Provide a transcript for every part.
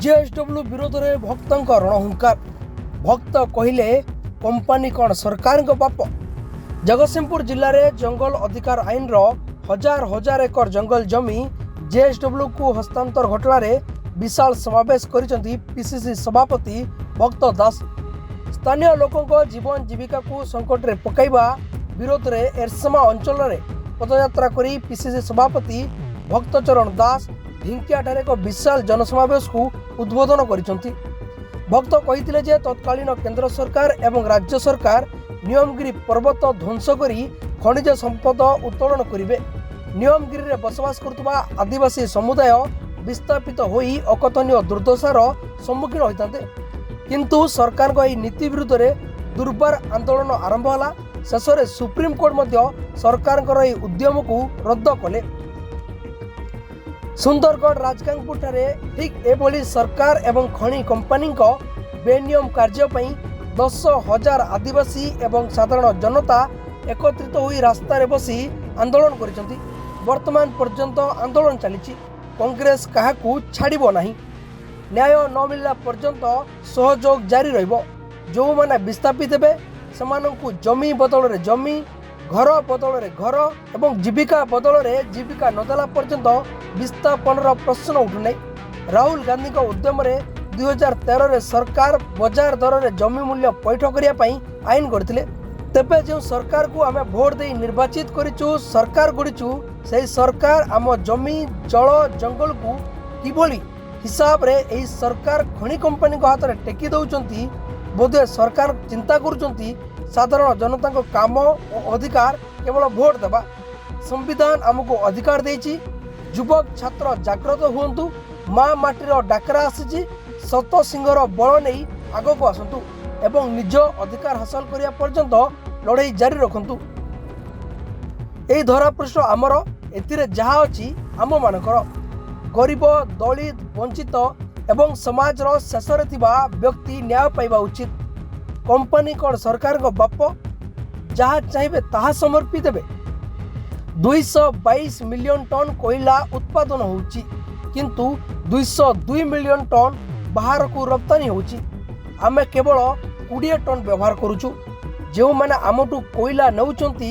JSW ବିରୋଧରେ ଭକ୍ତଙ୍କ ରଣହୁଙ୍କାର। ଭକ୍ତ କହିଲେ, କମ୍ପାନୀ କ'ଣ ସରକାରଙ୍କ ବାପ? ଜଗତସିଂହପୁର ଜିଲ୍ଲାରେ ଜଙ୍ଗଲ ଅଧିକାର ଆଇନର ହଜାର ହଜାର ଏକର ଜଙ୍ଗଲ ଜମି ଜେଏସ୍ଡବ୍ଲ୍ୟୁକୁ ହସ୍ତାନ୍ତର ଘଟଣାରେ ବିଶାଳ ସମାବେଶ କରିଛନ୍ତି ପିସିସି ସଭାପତି ଭକ୍ତ ଦାସ। ସ୍ଥାନୀୟ ଲୋକଙ୍କ ଜୀବନ ଜୀବିକାକୁ ସଙ୍କଟରେ ପକାଇବା ବିରୋଧରେ ଏରସମା ଅଞ୍ଚଳରେ ପଦଯାତ୍ରା କରି ପିସିସି ସଭାପତି ଭକ୍ତଚରଣ ଦାସ ଢିଙ୍କିଆଠାରେ ଏକ ବିଶାଳ ଜନସମାବେଶକୁ ଉଦ୍ବୋଧନ କରିଛନ୍ତି। ଭକ୍ତ କହିଥିଲେ ଯେ ତତ୍କାଳୀନ କେନ୍ଦ୍ର ସରକାର ଏବଂ ରାଜ୍ୟ ସରକାର ନିୟମଗିରି ପର୍ବତ ଧ୍ୱଂସ କରି ଖଣିଜ ସମ୍ପଦ ଉତ୍ତୋଳନ କରିବେ। ନିୟମଗିରିରେ ବସବାସ କରୁଥିବା ଆଦିବାସୀ ସମୁଦାୟ ବିସ୍ଥାପିତ ହୋଇ ଅକଥନୀୟ ଦୁର୍ଦ୍ଦଶାର ସମ୍ମୁଖୀନ ହୋଇଥାନ୍ତେ। କିନ୍ତୁ ସରକାରଙ୍କ ଏହି ନୀତି ବିରୁଦ୍ଧରେ ଦୁର୍ବାର ଆନ୍ଦୋଳନ ଆରମ୍ଭ ହେଲା। ଶେଷରେ ସୁପ୍ରିମକୋର୍ଟ ମଧ୍ୟ ସରକାରଙ୍କର ଏହି ଉଦ୍ୟମକୁ ରଦ୍ଦ କଲେ। ସୁନ୍ଦରଗଡ଼ ରାଜଗାଙ୍ଗପୁରଠାରେ ଠିକ୍ ଏଭଳି ସରକାର ଏବଂ ଖଣି କମ୍ପାନୀଙ୍କ ବେନିୟମ କାର୍ଯ୍ୟ ପାଇଁ 10,000 ଆଦିବାସୀ ଏବଂ ସାଧାରଣ ଜନତା ଏକତ୍ରିତ ହୋଇ ରାସ୍ତାରେ ବସି ଆନ୍ଦୋଳନ କରିଛନ୍ତି। ବର୍ତ୍ତମାନ ପର୍ଯ୍ୟନ୍ତ ଆନ୍ଦୋଳନ ଚାଲିଛି। କଂଗ୍ରେସ କାହାକୁ ଛାଡ଼ିବ ନାହିଁ। ନ୍ୟାୟ ନ ମିଳିଲା ପର୍ଯ୍ୟନ୍ତ ସହଯୋଗ ଜାରି ରହିବ। ଯେଉଁମାନେ ବିସ୍ଥାପିତ ହେବେ, ସେମାନଙ୍କୁ ଜମି ବଦଳରେ ଜମି, ଘର ବଦଳରେ ଘର ଏବଂ ଜୀବିକା ବଦଳରେ ଜୀବିକା ନଦେଲା ପର୍ଯ୍ୟନ୍ତ ବିସ୍ଥାପନର ପ୍ରଶ୍ନ ଉଠୁନାହିଁ। ରାହୁଲ ଗାନ୍ଧୀଙ୍କ ଉଦ୍ୟମରେ 2013ରେ ସରକାର ବଜାର ଦରରେ ଜମି ମୂଲ୍ୟ ପୈଠ କରିବା ପାଇଁ ଆଇନ କରିଥିଲେ। ତେବେ ଯେଉଁ ସରକାରକୁ ଆମେ ଭୋଟ ଦେଇ ନିର୍ବାଚିତ କରିଛୁ, ସରକାର ଗଢ଼ିଛୁ, ସେହି ସରକାର ଆମ ଜମି, ଜଳ, ଜଙ୍ଗଲକୁ କିଭଳି ହିସାବରେ ଏହି ସରକାର ଖଣି କମ୍ପାନୀଙ୍କ ହାତରେ ଟେକି ଦେଉଛନ୍ତି? ବୋଧହୁଏ ସରକାର ଚିନ୍ତା କରୁଛନ୍ତି, ସାଧାରଣ ଜନତାଙ୍କ କାମ ଓ ଅଧିକାର କେବଳ ଭୋଟ ଦେବା। ସମ୍ବିଧାନ ଆମକୁ ଅଧିକାର ଦେଇଛି। ଯୁବକ, ଛାତ୍ର ଜାଗ୍ରତ ହୁଅନ୍ତୁ। ମା ମାଟିର ଡାକରା ଆସିଛି। ଶତ ସିଂହର ବଳ ନେଇ ଆଗକୁ ଆସନ୍ତୁ ଏବଂ ନିଜ ଅଧିକାର ହାସଲ କରିବା ପର୍ଯ୍ୟନ୍ତ ଲଢ଼େଇ ଜାରି ରଖନ୍ତୁ। ଏହି ଧରାପୃଷ୍ଠ ଆମର, ଏଥିରେ ଯାହା ଅଛି ଆମମାନଙ୍କର। ଗରିବ, ଦଳିତ, ବଞ୍ଚିତ ଏବଂ ସମାଜର ଶେଷରେ ଥିବା ବ୍ୟକ୍ତି ନ୍ୟାୟ ପାଇବା ଉଚିତ। କମ୍ପାନୀ କ'ଣ ସରକାରଙ୍କ ବାପ, ଯାହା ଚାହିଁବେ ତାହା ସମର୍ପି ଦେବେ? 222 ମିଲିୟନ ଟନ୍ କୋଇଲା ଉତ୍ପାଦନ ହେଉଛି, କିନ୍ତୁ 202 ମିଲିୟନ ଟନ୍ ବାହାରକୁ ରପ୍ତାନୀ ହେଉଛି। ଆମେ କେବଳ 20 ଟନ୍ ବ୍ୟବହାର କରୁଛୁ। ଯେଉଁମାନେ ଆମଠୁ କୋଇଲା ନେଉଛନ୍ତି,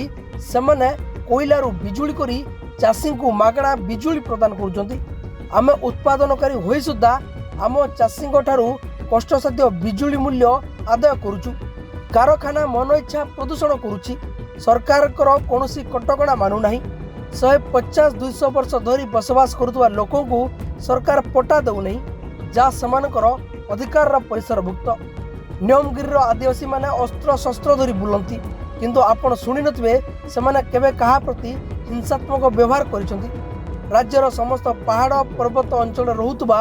ସେମାନେ କୋଇଲାରୁ ବିଜୁଳି କରି ଚାଷୀଙ୍କୁ ମାଗଣା ବିଜୁଳି ପ୍ରଦାନ କରୁଛନ୍ତି। ଆମେ ଉତ୍ପାଦନକାରୀ ହୋଇ ସୁଦ୍ଧା ଆମ ଚାଷୀଙ୍କ ଠାରୁ କଷ୍ଟସାଧ୍ୟ ବିଜୁଳି ମୂଲ୍ୟ ଆଦାୟ କରୁଛୁ। କାରଖାନା ମନ ଇଚ୍ଛା ପ୍ରଦୂଷଣ କରୁଛି। ସରକାରଙ୍କର କୌଣସି କଟକଣା ମାନୁନାହିଁ। 150, 200 ବର୍ଷ ଧରି ବସବାସ କରୁଥିବା ଲୋକଙ୍କୁ ସରକାର ପଟ୍ଟା ଦେଉନାହିଁ, ଯାହା ସେମାନଙ୍କର ଅଧିକାରର ପରିସରଭୁକ୍ତ। ନିୟମଗିରିର ଆଦିବାସୀମାନେ ଅସ୍ତ୍ରଶସ୍ତ୍ର ଧରି ବୁଲନ୍ତି, କିନ୍ତୁ ଆପଣ ଶୁଣିନଥିବେ ସେମାନେ କେବେ କାହା ପ୍ରତି ହିଂସାତ୍ମକ ବ୍ୟବହାର କରିଛନ୍ତି। ରାଜ୍ୟର ସମସ୍ତ ପାହାଡ଼ ପର୍ବତ ଅଞ୍ଚଳରେ ରହୁଥିବା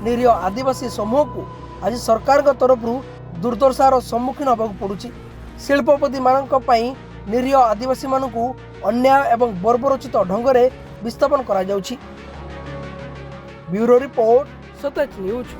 ନିରୀହ ଆଦିବାସୀ ସମୂହକୁ ଆଜି ସରକାରଙ୍କ ତରଫରୁ ଦୁର୍ଦ୍ଦଶାର ସମ୍ମୁଖୀନ ହେବାକୁ ପଡ଼ୁଛି। ଶିଳ୍ପପତିମାନଙ୍କ ପାଇଁ ନିରୀହ ଆଦିବାସୀମାନଙ୍କୁ ଅନ୍ୟାୟ ଏବଂ ବର୍ବରୋଚିତ ଢଙ୍ଗରେ ବିସ୍ଥାପନ କରାଯାଉଛି। ବ୍ୟୁରୋ ରିପୋର୍ଟ, ସତେଜ ନ୍ୟୁଜ୍।